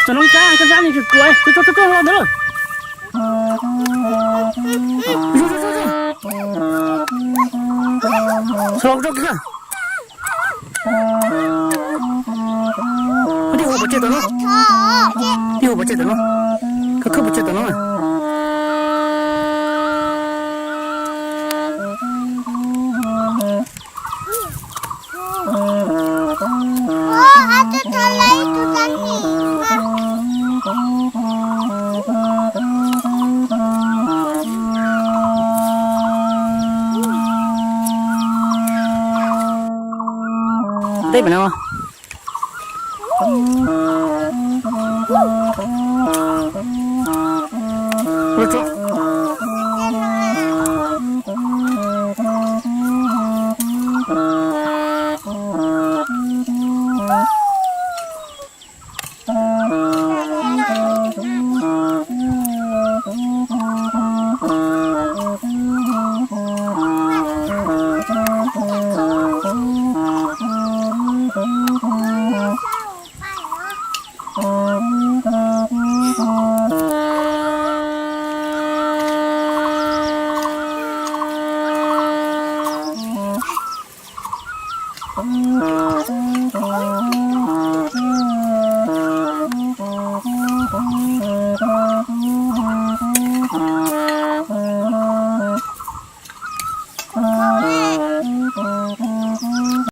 ຕະໜົງຈ້າ ກະຊານີ້ຈະກວຍ ໂຕໆໆ ລອງເດີ ໂຕໆໆ ສອງໂຕກະ ທີ່ຫົວບໍ່ເຈັບຕົວເນາະ ທີ່ຫົວບໍ່ເຈັບຕົວເນາະ ກະຄືບໍ່ເຈັບຕົວເນາະ ໂອ້ ອາດຈະທະໄລຕົວນັ້ນນີ້ ໄດ້ປະເນາະ.